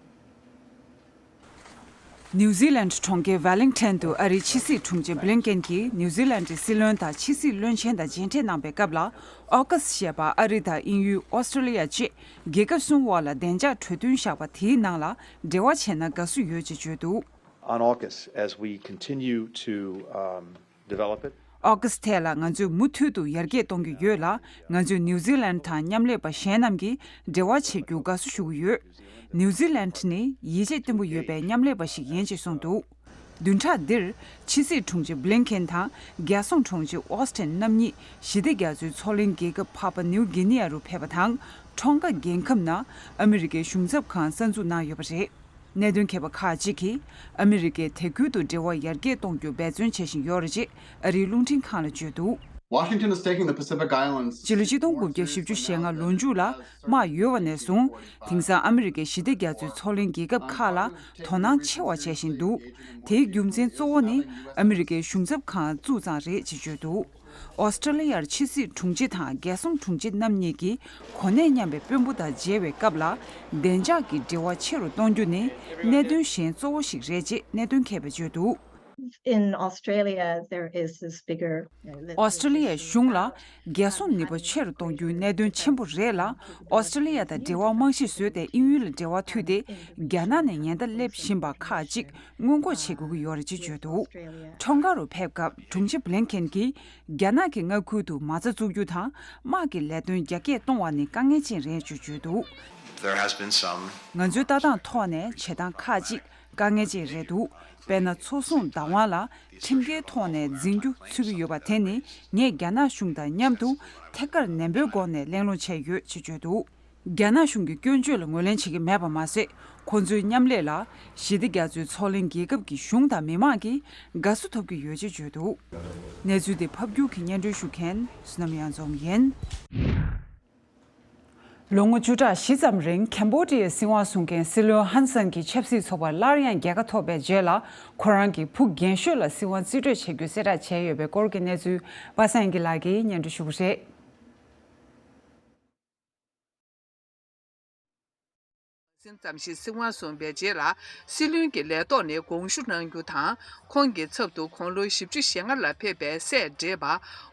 ནིའུ་ཛི་ལན་གྲོང་ཁྱེར་ཝེ་ལིང་ཊོན་དུ་ཨ་རིའི་ཕྱི་སྲིད་དྲུང་ཆེ་བྷི་ལིན་ཀེན་གྱིས་ནིའུ་ཛི་ལན་གྱི་སྲིད་བློན་དང་ཕྱི་སྲིད་བློན་ཆེན་དང་མཇལ་འཕྲད་གནང་པའི་སྐབས་ལ། ཨོ་ཀ་སི་ཞེས་པ་ཨ་རི་དང་དབྱིན་ཡུལ་ཨོ་སི་ཀྲོ་ལི་ཡ་བཅས་རྒྱལ་ཁབ་གསུམ་དབར་ལ་བདེ་འཇགས་གྲོས་མཐུན་བཞག་པ་དེའི་ནང་ལ་འབྲེལ་བ་བྱས་ན་དགའ་བསུ་ཡོད་ཅེས་བརྗོད་འདུག On AUKUS, as we continue to, um, develop it. ཨོ་ཀ་སི་ཐད་ལ་ང་ཚོས་མུ་མཐུད་དུ་ཡར་རྒྱས་གཏོང་གི་ཡོད་ལ། ང་ཚོས་ནིའུ་ཛི་ལན་དང་མཉམ་ལས་པ་གཞན་རྣམས་ཀྱིས་འབྲེལ་བ་བྱེད་རྒྱུ་དགའ་བསུ་ཞུ་གི་ཡོད། ནིའུ་ཛི་ལན་ནི་ཡིད་ཆེས་བརྟན་པོ་ཡོད་པའི་མཉམ་ལས་པ་ཞིག་ཡིན་ཅེས་གསུངས་འདུག་བདུན་ཕྲག་འདིར་ཕྱི་སྲིད་དྲུང་ཆེ་བྷི་ལིན་ཀེན་དང་རྒྱལ་སྲུང་དྲུང་ཆེ་ཨོ་སི་ཊིན་རྣམ་གཉིས་ཞི་བདེ་རྒྱ་མཚོའི་མཚོ་གླིང་རྒྱལ་ཁབ་པ་པ་ནིའུ་གི་ནི་ཡ་རུ་ཕེབས་པ་དང་། ཁྲོམ་ཁ་རྒྱལ་ཁབ་ནང་ཨ་མི་རི་ཀའི་གཞུང་ཚབ་ཁང་གསར་འཛུགས་གནང་ཡོད་པ་རེད། གནད་དོན་མཁས་པ་ཁག་ཅིག་གིས་ཨ་མི་རི་ཀས་དེ་ཁུལ་དུ་འབྲེལ་བ་ཡར་རྒྱས་གཏོང་རྒྱུར་འབད་བརྩོན་བྱེད་བཞིན་ཡོད་རེད་ཅེས་ཨ་རིའི་རླུང་འཕྲིན་ཁང་ལ་བརྗོད་འདུག Washington is taking the Pacific Islands. སྤྱི་ལོ་ཆིག་སྟོང་དགུ་བརྒྱ་བཞི་བཅུ་ཞེ་ལྔ་ལོ་མཇུག་ལ་དམག་ཡོད་པ་ནས་བཟུང་། དེང་སང་ཨ་མི་རི་ཀས་ཞི་བདེ་རྒྱ་མཚོའི་མཚོ་གླིང་རྒྱལ་ཁབ་ཁག་ལ་དོ་སྣང་ཆེ་བ་བྱེད་བཞིན་འདུག་དེའི་རྒྱུ་མཚན་གཙོ་བོ་ནི་ཨ་མི་རི་ཀའི་གཞུང་ཚབ་ཁང་བཙུགས་ཙང་རེད་ཅེས་བརྗོད་འདུག་ཨོ་སི་ཀྲོ་ལི་ཡར་ཕྱི་སྲིད་དྲུང་ཆེ་དང་རྒྱལ་སྲུང་དྲུང་ཆེ་རྣམ་གཉིས་ཀྱིས་གོ་གནས་མཉམ་པའི་དཔོན་པོ་དང་མཇལ་བའི་སྐབས་ལ། བདེ་འཇགས་ཀྱི་འབྲེལ་བ་ཆེ་རུ་གཏོང་རྒྱུ་ནི་གནད་དོན་གཞན་གཙོ་བོ་ཞིག་རེད་ཅེས་གནད་དོན་མཁས་པས་བརྗོད་འདུག In Australia, there is this bigger, uh, ཨོ་སི་ཀྲོ་ལི་ཡའི་གཞུང་ལ་རྒྱལ་སྲུང་ནུས་པ་ཆེ་རུ་གཏོང་རྒྱུའི་གནད་དོན་ཆེན་པོ་རེད་ལ། ཨོ་སི་ཀྲོ་ལི་ཡ་དང་འབྲེལ་བ་རྨང་གཞི་བཟོས་ཏེ་དབྱིན་ཡུལ་ལ་འབྲེལ་བ་མཐུད་དེ་རྒྱ་ནག་ནས་ཉེན་བརྡ་སླེབས་བཞིན་པ་ཁག་ཅིག་སྔོན་འགོག་བྱེད་དགོས་ཀྱི་ཡོད་རེད་ཅེས་བརྗོད་འདུག་ཁྲོམ་ཁ་རུ་ཕེབས་སྐབས་དྲུང་ཆེ་བྷི་ལིན་ཀེན་གྱིས་རྒྱ་ནག་གི་མངའ་ཁུལ་དུ་མ་རྩ་བཙུགས་རྒྱུ་དང་དམག་གི་ལས་དོན་རྒྱ་སྐྱེད་གཏོང་བ་ནི་དཀའ་ངལ་ཅན་རེད་ཅེས་བརྗོད་འདུག There has been some. ང་ཚོའི་ལྟ་སྟངས་ཐོག་ནས་བྱེད་སྟངས་ཁག་ཅིག་དཀའ་ངལ་ཅན་རེད་འདུག་དཔེར་ན། མཚོ་སྲུང་བདག་དབང་ལ་ཁྲིམས་འགལ་ཐོག་ནས་འཛིན་རྒྱུ་ཚུད་ཀྱི་ཡོད་པ་དེ་ནི་ངས་རྒྱ་ནག་གཞུང་དང་མཉམ་དུ་ཐད་ཀར་ནན་པོའི་སྒོ་ནས་གླེང་སློང་བྱས་ཡོད་ཅེས་བརྗོད་འདུག་རྒྱ་ནག་གཞུང་གི་སྐྱོན་བརྗོད་ལ་ངོས་ལེན་བྱེད་ཀྱི་མེད་པ་མ་ཟད། ཁོ་ཚོའི་མཉམ་ལས་ལ་ཞི་བདེ་རྒྱ་མཚོའི་མཚོ་གླིང་རྒྱལ་ཁབ་ཀྱི་གཞུང་དང་མི་མང་གིས་དགའ་བསུ་ཐོབ་ཀྱི་ཡོད་ཅེས་བརྗོད་འདུག་གནས་ཚུལ་དེ་ཕབ་སྒྱུར་གྱིས་སྙན་སྒྲོན་ཞུ་མཁན་བསོད་ནམས་གཡང་འཛོམས་ཡིན། ལོ་ངོ་བཅུ་ཕྲག་བཞི་ཙམ་རིང་ཁེམ་བོ་ཌི་ཡའི་སྲིད་དབང་བཟུང་མཁན་སྲིད་བློན་ཧན་སན་གྱི་ཆབ་སྲིད་ཚོགས་པར་སླར་ཡང་རྒྱལ་ཁ་ཐོབ་པའི་རྗེས་ལ། ཁོ་རང་གི་བུ་རྒན་ཤོས་ལ་སྲིད་དབང་རྩིས་སྤྲོད་བྱེད་རྒྱུ་གསལ་བསྒྲགས་བྱས་ཡོད་པའི་སྐོར་གྱི་གནས་ཚུལ་པ་སངས་སྐྱིད་ལགས་ཀྱིས་སྙན་སྒྲོན་ཞུ་གི་རེད། ཙམ་ཞིག་སྲིད་དབང་བཟུང་བའི་རྗེས་ལ། སྲིད་བློན་གྱི་ལས་ཐོག་ནས་དགོངས་ཞུ་གནང་རྒྱུ་དང་། ཁོང་གི་ཚབ་ཏུ་དགུང་ལོ་བཞི་བཅུ་ཞེ་ལྔ་ལ་ཕེབས་པའི་སྲས་བགྲེས་པ་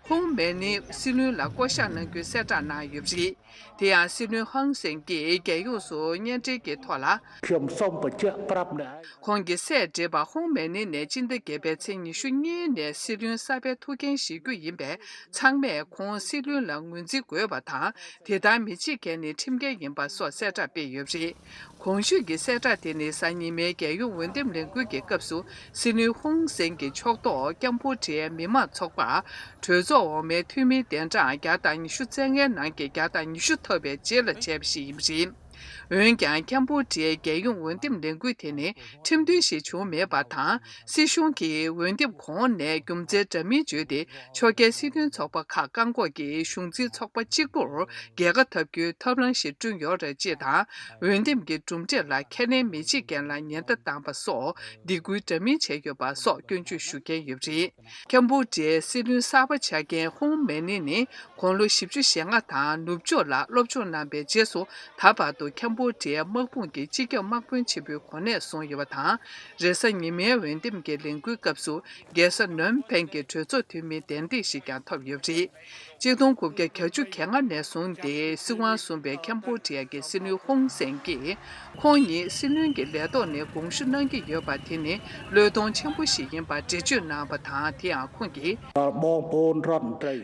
ཧུང་མེ་ནི་སྲིད་བློན་ལ་བསྐོ་གཞག་གནང་རྒྱུའི་གསལ་བསྒྲགས་གནང་ཡོད་པ་རེད། དེ་ཡང་སྲིད་བློན་ཧུང་སན་གྱིས་རྒྱལ་ཡོངས་སུ་བརྙན་འཕྲིན་གྱི་ཐོག་ལ། ཁོང་གི་སྲས་བགྲེས་པ་ཧུང་མེ་ནི་ནས་སྤྱི་ཟླ་བརྒྱད་པའི་ཚེས་ཉི་ཤུ་གཉིས་ནས་སྲིད་བློན་གསར་པའི་ཐུགས་འགན་བཞེས་རྒྱུ་ཡིན་པས། ཚང་མས་ཁོང་སྲིད་བློན་ལ་ངོས་འཛིན་དགོས་པ་དང་། དེ་ལྟར་མི་བྱེད་མཁན་ནི་ཁྲིམས་འགལ་ཡིན་པ་སོགས་གསལ་བསྒྲགས་སྤེལ་ཡོད་པ་རེད། གོང་ཞུས་ཀྱི་གསལ་བསྒྲགས་དེ་ནི་གཟའ་ཉི་མའི་རྒྱལ་ཡོངས་འོས་འདེམས་ལས་འགུལ་གྱི་སྐབས་སུ་སྲིད་བློན་ཧུང་སན་གྱི་ཕྱོགས་གཏོགས་ཀམ་པོ་ཌི་ཡའི་མི་དམངས་ཚོགས་པ་གྲོས་ཚོགས་འོག་མའི་འཐུས་མིའི་གདན་གྲངས་བརྒྱ་དང་ཉི་ཤུ་རྩ་ལྔའི་ནང་གི་བརྒྱ་དང་ཉི་ཤུ་ཐོབ་པའི་རྗེས་ལ་བྱས་པ་ཞིག་ཡིན་པ་རེད། འོན་ཀྱང་ཁམ་བྷོ་ཌི་ཡའི་རྒྱལ་ཡོངས་འོས་འདེམས་ལས་འགུལ་དེ་ནི་ཁྲིམས་མཐུན་ཞིག་བྱུང་མེད་པ་དང་། སྲིད་གཞུང་གིས་འོས་འདེམས་གོང་ནས་རྒྱུ་མཚན་འདྲ་མིན་བརྗོད་དེ། ཕྱོགས་འགལ་སྲིད་དོན་ཚོགས་པ་ཁག་བཀག་འགོག་གིས་གཞུང་འཛིན་ཚོགས་པ་གཅིག་པུར་རྒྱལ་ཁ་ཐོབ་རྒྱུའི་ཐབས་ལམ་ཞིག་བསྐྲུན་ཡོད་རེད་ཅེས་དང་། འོས་འདེམས་ཀྱི་གྲུབ་འབྲས་ལ་ཁས་ལེན་མི་བྱེད་མཁན་ལ་ཉེན་བརྡ་བཏང་པ་སོགས་སྡིགས་སྐུལ་འདྲ་མིན་བྱས་ཡོད་པ་སོགས་སྐྱོན་བརྗོད་ཞུ་མཁན་ཡོད་པ་རེད། ཁམ་བྷོ་ཌི་ཡའི་སྲིད་བློན་གསར་པ་ཆགས་མཁན་ཧུང་མེ་ནི་ནི། དགུང་ལོ་བཞི་བཅུ་ཞེ་ལྔ་དང་ནུབ་ཕྱོགས་ལ་སློབ་སྦྱོང་གནང་པའི་རྗེས་སུ། ད་བར་དུ་ཁམ་བྷོ་ཌི་ཡའི་དམག་དཔུང་གི་སྤྱི་ཁྱབ་དམག་དཔོན་ཆེན་པོའི་གོ་གནས་བཟུང་ཡོད་པ་དང་། རེས་གཟའ་ཉི་མའི་འོས་འདེམས་ཀྱི་ལས་འགུལ་སྐབས་སུ། རྒྱལ་ས་ནོམ་ཕེང་གི་གྲོས་ཚོགས་འཐུས་མིའི་གདན་འདྲེན་ཞིག་ཀྱང་ཐོབ་ཡོད་པ་རེད། གཅིག་སྟོང་དགུ་བརྒྱ་གྱ་གཅིག་ནས་བཟུང་སྟེ་སྲིད་དབང་བཟུང་པའི་ཁམ་བྷོ་ཌི་ཡ་གི་སྲིད་བློན་ཧུང་སན་གྱིས། ཁོང་ཉིད་སྲིད་བློན་གྱི་ལས་ཐོག་ནས་དགོངས་ཞུ་གནང་གི་ཡོད་པ་དེ་ནི་བློས་གཏོང་ཆེན་པོ་ཞིག་ཡིན་པར་འགྲེལ་བརྗོད་གནང་བ་དང་། དེ་ཡང་ཁོང་གིས།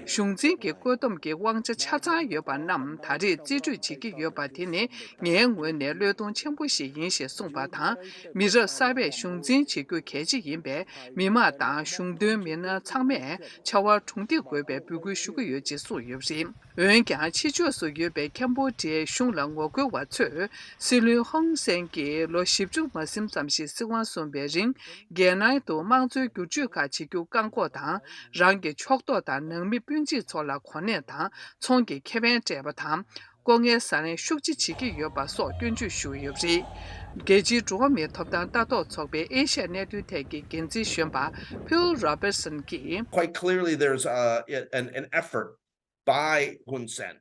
གཞུང་འཛིན་གྱི་བཀོད་འདོམས་ཀྱི་དབང་ཆ་ཆ་ཚང་ཡོད་པ་རྣམས་ད་རེས་རྩིས་སྤྲོད་བྱེད་ཀྱི་ཡོད་པ་དེ་ནི་ངའི་ངོས་ནས་བློས་གཏོང་ཆེན་པོ་ཞིག་ཡིན་ཞེས་གསུངས་པ་དང་། མི་རབས་གསར་པས་གཞུང་འཛིན་བྱེད་རྒྱུ་གལ་ཆེ་ཡིན་པས། མི་དམངས་དང་གཞུང་དོན་མི་སྣ་ཚང་མས་ཕྱར་བ་གྲུ་འདེགས་དགོས་པའི་འབོད་སྐུལ་ཞུ་གི་ཡོད་ཅེས་གསུངས་ཡོད་པ་རེད། འོན་ཀྱང་། ཕྱི་ཕྱོགས་སུ་ཡོད་པའི་ཁམ་བྷོ་ཌི་ཡའི་གཞུང་ལ་ངོ་རྒོལ་བ་ཚོས། སྲིད་བློན་ཧུང་སན་གྱིས་ལོ་བཞི་བཅུ་མ་ཟིན་ཙམ་ཞིག་སྲིད་དབང་བཟུང་བའི་རིང་། རྒྱལ་ནང་དུ་དམངས་གཙོའི་བསྒྱུར་བཅོས་ཁག་བྱེད་རྒྱུ་བཀག་འགོག་དང་། རང་གི་ཕྱོགས་གཏོགས་དང་ནང་མི་སྤུན་མཆེད་ཚོ་ལ་གོ་གནས་དང་ཚོང་གི་ཁེ་ཕན་སྤྲད་པ་དང་། ལྐོག་རྔན་ཟ་ལེན་ཤུགས་ཆེ་བྱེད་ཀྱི་ཡོད་པ་སོགས་སྐྱོན་བརྗོད་ཞུས་ཡོད་པ་རེད། རྒྱལ་སྤྱིའི་འགྲོ་བ་མིའི་ཐོབ་ཐང་ལྟ་རྟོག་ཚོགས་པའི་ཨེ་ཤ་ཡ་གནད་དོན་ཐད་ཀྱི་འགན་འཛིན་གཞོན་པ་Phil Robertson་གྱིས། Quite clearly, there's uh, an, an effort by Hun Sen.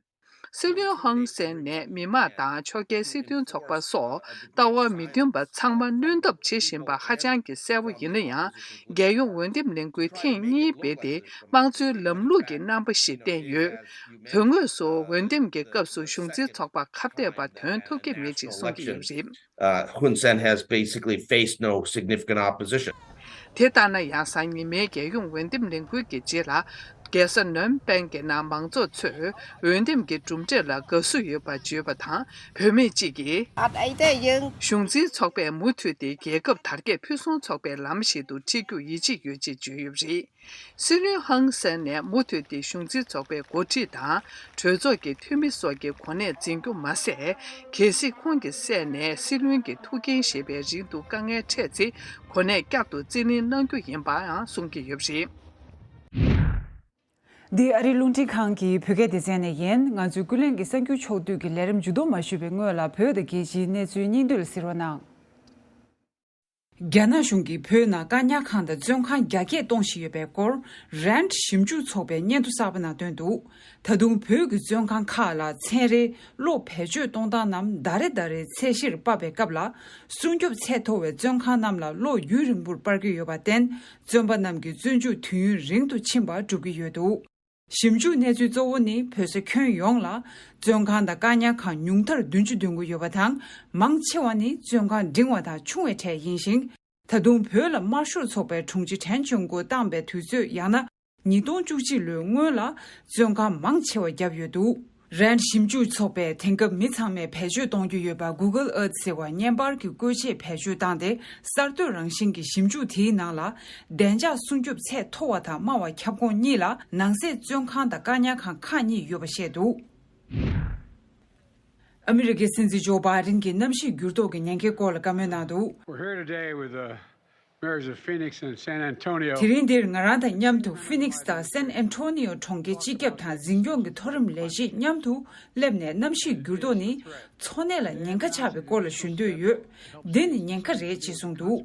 སྲིད་བློན་ཧུང་སན་ནས་མི་དམངས་དང་ཕྱོགས་འགལ་སྲིད་དོན་ཚོགས་པ་སོགས་ལྟ་བ་མི་མཐུན་པ་ཚང་མ་གནོན་ཐབས་བྱེད་བཞིན་པ་ཧ་ཅང་གི་གསལ་པོ་ཡིན་ན་ཡང་། རྒྱལ་ཡོངས་འོས་འདེམས་ལས་འགུལ་ཐེངས་གཉིས་སྤེལ་ཏེ། དམངས་གཙོའི་ལམ་ལུགས་ཀྱི་རྣམ་པ་ཞིག་བསྟན་ཡོད། དོན་དངོས་སུ་འོས་འདེམས་ཀྱི་སྐབས་སུ་གཞུང་འཛིན་ཚོགས་པ་ཁ་གཏད་པ་ཐོན་ཐུབ་ཀྱི་མེད་ཅེས་གསུང་གི་ཡོད་པ་རེད། Uh, Hun Sen has basically faced no significant opposition. དེ་ལྟར་ན་ཡང་། གཟའ་ཉི་མའི་རྒྱལ་ཡོངས་འོས་འདེམས་ལས་འགུལ་གྱི་རྗེས་ལ། རྒྱལ་ས་ནོམ་པེང་གི་ནང་མང་ཚོགས་ཚོས་འོས་འདེམས་ཀྱི་གྲུབ་འབྲས་ལ་དགའ་བསུ་ཡོད་པ་བརྗོད་པ་དང་། བུད་མེད་ཅིག་གིས། གཞུང་འཛིན་ཚོགས་པས་མུ་མཐུད་དེ་རྒྱལ་ཁབ་དར་རྒྱས་ཕུན་སུམ་ཚོགས་པའི་ལམ་ཞིག་ཏུ་ཁྲིད་རྒྱུར་ཡིད་ཆེས་ཡོད་ཅེས་བརྗོད་ཡོད་པ་རེད། སྲིད་བློན་ཧང་སན་ནས་མུ་མཐུད་དེ་གཞུང་འཛིན་ཚོགས་པའི་འགོ་ཁྲིད་དང་གྲོས་ཚོགས་ཀྱི་འཐུས་མི་སོགས་ཀྱི་གོ་གནས་འཛིན་རྒྱུ་མ་ཟད། གལ་སྲིད་ཁོང་གི་སྲས་ནས་སྲིད་བློན་གྱི་ཐུགས་འགན་བཞེས་པའི་རིང་དུ་དཀའ་ངལ་འཕྲད་ཚེ། གོ་གནས་བསྐྱར་དུ་རྩིས་ལེན་གནང་རྒྱུ་ཡིན་པའང་གསུང་གི་ཡོད་པ་རེད། འདི་ཨ་རིའི་རླུང་འཕྲིན་ཁང་གི་བོད་སྐད་སྡེ་ཚན་ནས་ཡིན། ང་ཚོའི་ཀུན་གླེང་གི་གསར་འགྱུར་ཕྱོགས་བསྡུས་ཀྱི་ལས་རིམ་མཇུག་བསྡོམས་མ་ཞུས་པའི་སྔོན་ལ། བོད་དང་རྒྱལ་སྤྱིའི་གནས་ཚུལ་སྙིང་བསྡུས་ལ་གཟིགས་རོགས་གནང་། རྒྱ་ནག་གཞུང་གིས་བོད་ནང་བཀག་ཉར་ཁང་དང་བཙོན་ཁང་རྒྱ་སྐྱེད་གཏོང་བཞིན་ཡོད་པའི་སྐོར། རན་ཞིབ་འཇུག་ཚོགས་པས་སྙན་ཐོ་གསར་པ་ནང་བཏོན་འདུག་ད་དུང་བོད་ཀྱི་བཙོན་ཁང་ཁག་ལ་ཚན་རིག་གློག་བེད་སྤྱོད་གཏོང་སྟངས་རྣམས་ཟླ་རེ་ཟླ་རེའི་ཚད་གཞིར་སྤར་བའི་སྐབས་ལ། སྲུང་སྐྱོབ་ཚད་མཐོ་བའི་བཙོན་ཁང་རྣམས་ལ་གློག་ཡུན་རིང་པོར་སྤར་གྱི་ཡོད་པར་བརྟེན། བཙོན་པ་རྣམས་ཀྱི་བཙོན་འཇུག་དུས་ཡུན་རིང་དུ་ཕྱིན་པ་སྒྲུབ་ཀྱི་ཡོད་འདུག་ཞིབ་འཇུག་གནས་ཚུལ་གཙོ་བོ་ནི། བོད་ས་ཁྱོན་ཡོངས་ལ་བཙོན་ཁང་དང་བཀག་ཉར་ཁང་ཉུང་མཐར་བདུན་ཅུ་བདུན་དགུ་ཡོད་པ་དང་། མང་ཆེ་བ་ནི་བཙོན་ཁང་འབྲིང་བ་དང་ཆུང་བའི་གྲས་ཡིན་ཞིང་། ད་དུང་བོད་ལ་དམར་ཤོག་ཚོགས་པའི་དྲུང་ཆེ་དྲན་ཆོས་མགོན་བཏང་པའི་དུས་ཚོད། ཡང་ན། ཉིས་སྟོང་བཅུ་གཅིག་ལོའི་སྔོན་ལ་བཙོན་ཁང་མང་ཆེ་བ་བརྒྱབ་ཡོད་འདུག་རན་ཞིབ་འཇུག་ཚོགས་པས་དེང་སྐབས་མི་ཚང་མས་བེད་སྤྱོད་གཏོང་རྒྱུ་ཡོད་པ་Google Earth ཟེར་བ་བརྙན་པར་གྱི་བཀོལ་ཆས་བེད་སྤྱོད་བཏང་སྟེ། གསར་གཏོད་རང་བཞིན་གྱི་ཞིབ་འཇུག་དེའི་ནང་ལ། བདེ་འཇགས་སྲུང་སྐྱོབ་ཚད་མཐོ་བ་དང་དམའ་བ་ཁྱབ་ཁོངས་གཉིས་ལ། ནང་སྲིད་བཙོན་ཁང་དང་བཀག་ཉར་ཁང་ཁག་གཉིས་ཡོད་པ་བཤད་འདུག་ཨ་མི་རི་ཀའི་སྲིད་འཛིན་ཇོ་བྷའི་ཌེན་གྱིས་གནམ་གཤིས་འགྱུར་ལྡོག་གི་ཉེན་ཁའི་སྐོར་ལ་བཀའ་མོལ་གནང་འདུག We're here today with the mayors of Phoenix and San Antonio. དེ་རིང་འདིར་ང་རང་དང་མཉམ་དུ་ཧྥི་ནིག་སི་དང་སན་ཨན་ཐོ་ནི་ཡོ་གྲོང་ཁྱེར་སྤྱི་ཁྱབ་དང་འཛིན་སྐྱོང་གི་མཐོ་རིམ་ལས་བྱེད་མཉམ་དུ་སླེབས་ནས། གནམ་གཤིས་འགྱུར་ལྡོག་ནི་འཚོ་གནས་ལ་ཉེན་ཁ་ཆགས་པའི་སྐོར་ལ་ཞུ་འདོད་ཡོད། འདི་ནི་ཉེན་ཁ་རེད་ཅེས་གསུངས་འདུག་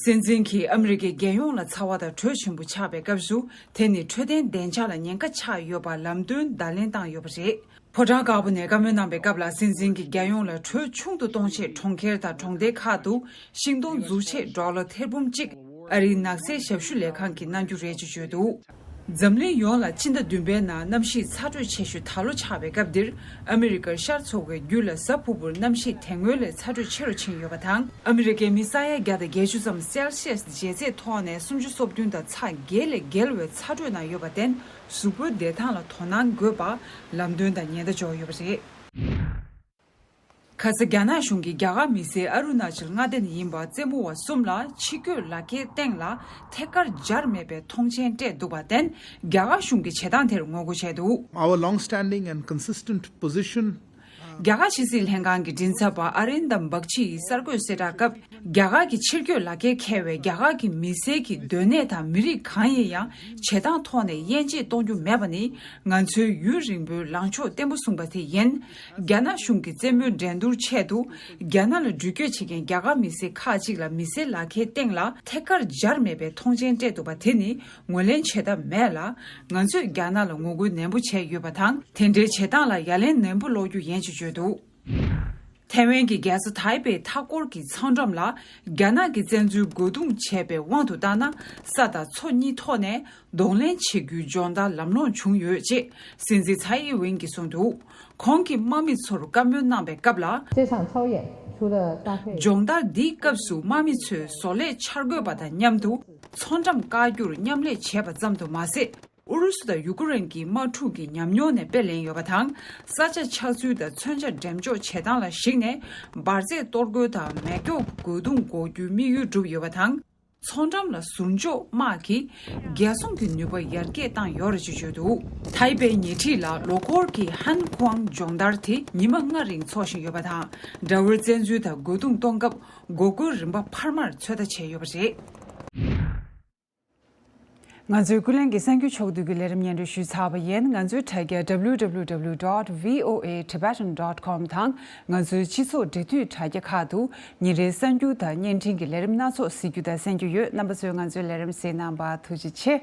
སྲིད་འཛིན་གྱིས་ཨ་མི་རི་ཀའི་རྒྱལ་ཡོངས་ལ་ཚ་བ་དང་དྲོད་ཆེན་པོ་ཆགས་པའི་སྐབས་སུ། དེ་ནི་འཕྲོད་བསྟེན་བདེ་འཇགས་ལ་ཉེན་ཁ་ཆགས་ཡོད་པར་ལམ་སྟོན་བརྡ་ལན་བཏང་ཡོད་པ་རེད། ཕོ་བྲང་དཀར་པོ་ནས་བཀའ་མོལ་གནང་པའི་སྐབས་ལ། སྲིད་འཛིན་གྱིས་རྒྱལ་ཡོངས་ལ་དྲོད་ཆུང་དུ་གཏོང་ཆེད། གྲོང་ཁྱེར་དང་གྲོང་རྡལ་ཁག་ཏུ་ཤིང་སྡོང་འཛུགས་ཆེད་ཌོ་ལར་ཐེར་འབུམ་གཅིག་ཨ་རིའི་ནགས་ཚལ་ཞབས་ཞུ་ལས་ཁང་གིས་གནང་རྒྱུ་རེད་ཅེས་བརྗོད་འདུག་འཛམ་གླིང་ཡོངས་ལ་ཕྱི་ཟླ་བདུན་པའི་ནང་གནམ་གཤིས་ཚ་དྲོད་ཆེ་ཤོས་ད་ལོ་ཆགས་པའི་སྐབས་འདིར། ཨ་མི་རི་ཀར་ཤར་ཕྱོགས་ཀྱི་རྒྱུད་ལ་གཟའ་ཕུར་བུར་གནམ་གཤིས་དེ་སྔོན་ལས་ཚ་དྲོད་ཆེ་རུ་ཕྱིན་ཡོད་པ་དང་། ཨ་མི་རི་ཀའི་མི་ས་ཡ་བརྒྱ་དང་བརྒྱད་ཅུ་ཙམ་སེལ་སི་ཡས་འཇལ་ཚད་ཐོག་ནས་སུམ་ཅུ་སོ་བདུན་དང་ཚ་བརྒལ་ལས་བརྒལ་བའི་ཚ་དྲོད་ནང་ཡོད་པར་བརྟེན། གཟུགས་པོའི་བདེ་ཐང་ལ་དོ་སྣང་དགོས་པ་ལམ་སྟོན་དང་ཉེན་བརྡ་འཇོག་ཡོད་པ་རེད། ཁ་ས་རྒྱ་ནག་གཞུང་གིས་རྒྱ་གར་མི་སེར་ཨ་རུ་ན་ཅལ་མངའ་སྡེ་ནས་ཡིན་པ་རྩེད་མོ་བ་གསུམ་ལ་ཕྱི་སྐྱོད་ལག་འཁྱེར་སྟེང་ལ་ཐད་ཀར་སྦྱར་མེད་པའི་མཐོང་མཆན་སྤྲད་འདུག་པར་བརྟེན། རྒྱ་གར་གཞུང་གིས་བྱེད་སྟངས་དེར་ངོ་རྒོལ་བྱས་འདུག Our long-standing and consistent position རྒྱ་གར་ཕྱི་སྲིད་ལྷན་ཁང་གི་མགྲིན་ཚབ་པ་ཨ་རིན་དམ་བག་ཆི་ཡིས་གསར་འགོད་གསལ་བསྒྲགས་སྐབས། རྒྱ་གར་གྱི་ཕྱིར་སྐྱོད་ལག་ཁྱེར་འཁྱེར་བའི་རྒྱ་གར་གྱི་མི་སེར་གྱི་སྡོད་གནས་དང་མི་རིགས་གང་ཡིན་ཡང་བྱེད་སྟངས་ཐོག་ནས་དབྱེ་འབྱེད་གཏོང་རྒྱུ་མེད་པ་ནི་ང་ཚོའི་ཡུན་རིང་པོའི་ལངས་ཕྱོགས་བརྟན་པོ་བཟུང་པ་དེ་ཡིན། རྒྱ་ནག་གཞུང་གི་རྩེད་མོའི་འགྲན་བསྡུར་ཆེད་དུ་རྒྱ་ནག་ལ་འགྲུལ་སྐྱོད་བྱེད་མཁན་རྒྱ་གར་མི་སེར་ཁག་ཅིག་ལ་མི་སེར་ལག་ཁྱེར་སྟེང་ལ་ཐད་ཀར་སྦྱར་མེད་པའི་མཐོང་མཆན་སྤྲད་འདུག་པ་དེ་ནི་ངོས་ལེན་བྱེད་ཐབས་མེད་ལ། ང་ཚོས་རྒྱ་ནག་ལ་ངོ་རྒོལ་ནན་པོ་བྱས་ཡོད་པ་དང་། དེ་འདྲའི་བྱེད་སྟངས་ལ་ཡ་ལན་ནན་པོ་སློག་རྒྱུ་ཡིན་ཞེས་བརྗོད་འདུག། ཐའེ་ཝན་གྱི་རྒྱལ་ས་ཐའེ་པེ་མཐའ་འཁོར་གྱི་ཚོང་འགྲམ་ལ་རྒྱ་ནག་གི་བཙན་འཛུལ་རྒོལ་རྡུང་བྱས་པའི་དབང་དུ་བཏང་ན། ས་དང་མཚོ་གཉིས་ཐོག་ནས་གདོང་ལེན་བྱེད་རྒྱུའི་སྦྱོང་བརྡར་ལམ་ལྷོང་བྱུང་ཡོད་ཅེས་སྲིད་འཛིན་ཚའེ་ཨིན་ཝེན་གྱིས་གསུངས་འདུག། ཁོང་གིས་དམག་མི་ཚོར་བཀའ་མོལ་གནང་པའི་སྐབས་ལ། 这场操演除了大会 སྦྱོང་བརྡར་འདིའི་སྐབས་སུ་དམག་མི་ཚོས་བཟོ་ལས་འཆར་འགོད་པ་དང་མཉམ་དུ་མཚོ་འགྲམ་བཀག་རྒྱུར་མཉམ་ལས་བྱས་པ་ཙམ་དུ་མ་ཟད། ཨུ་རུ་སུ་དང་ཡུ་ཀེ་རེན་གྱི་དམག་འཁྲུག་གི་ཉམས་མྱོང་ནས་དཔེ་ལེན་ཡོད་པ་དང་། ས་ཆ་ཆགས་ཚུལ་དང་མཚོན་ཆ་འགྲེམས་འཇོག་བྱེད་སྟངས་ལ་གཞིགས་ནས། འབར་རྫས་གཏོར་རྒོལ་དང་མེ་སྒྱོགས་རྒོལ་རྡུང་འགོག་རྒྱུའི་དམིགས་ཡུལ་བསྒྲུབས་ཡོད་པ་དང་། མཚོ་འགྲམ་ལ་ཟུར་འཇོག་དམག་གིས་རྒྱལ་སྲུང་གི་ནུས་པ་ཡར་རྒྱས་བཏང་ཡོད་རེད་ཅེས་བརྗོད་འདུག། ཐའེ་པེའི་ཉེ་འཁྲིས་ལ་ལོ་འཁོར་གྱི་ཧན་ཀུའང་སྦྱོང་བརྡར་དེ་ཉི་མ་ལྔ་རིང་འཚོགས་བཞིན་ཡོད་པ་དང་། དགྲ་བོའི་བཙན་འཛུལ་དང་རྒོལ་རྡུང་གཏོང་སྐབས་འགོག་རྒོལ་རིམ་པ་འཕར་མར་ཚོད་ལྟ་བྱས་ཡོད་པ་རེད། ང་ཚོའི་ཀུན་གླེང་གི་གསར་འགྱུར་ཕྱོགས་བསྡུས་ཀྱི་ལས་རིམ་སྙན་སྒྲོན་ཞུས་ཚར་བ་ཡིན། ང་ཚོའི་དྲ་རྒྱ་W W W dot V O A Tibetan dot com དང་ང་ཚོའི་སྤྱི་ཚོགས་འབྲེལ་མཐུད་དྲ་རྒྱ་ཁག་ཏུ་ཉིན་རེའི་གསར་འགྱུར་དང་བརྙན་འཕྲིན་གྱི་ལས་རིམ་སྣ་ཚོགས་གཟིགས་རྒྱུ་དང་གསན་རྒྱུ་ཡོད། རྣམ་པ་ཚོས་ང་ཚོའི་ལས་རིམ་གཟིགས་གནང་བར་ཐུགས་རྗེ་ཆེ།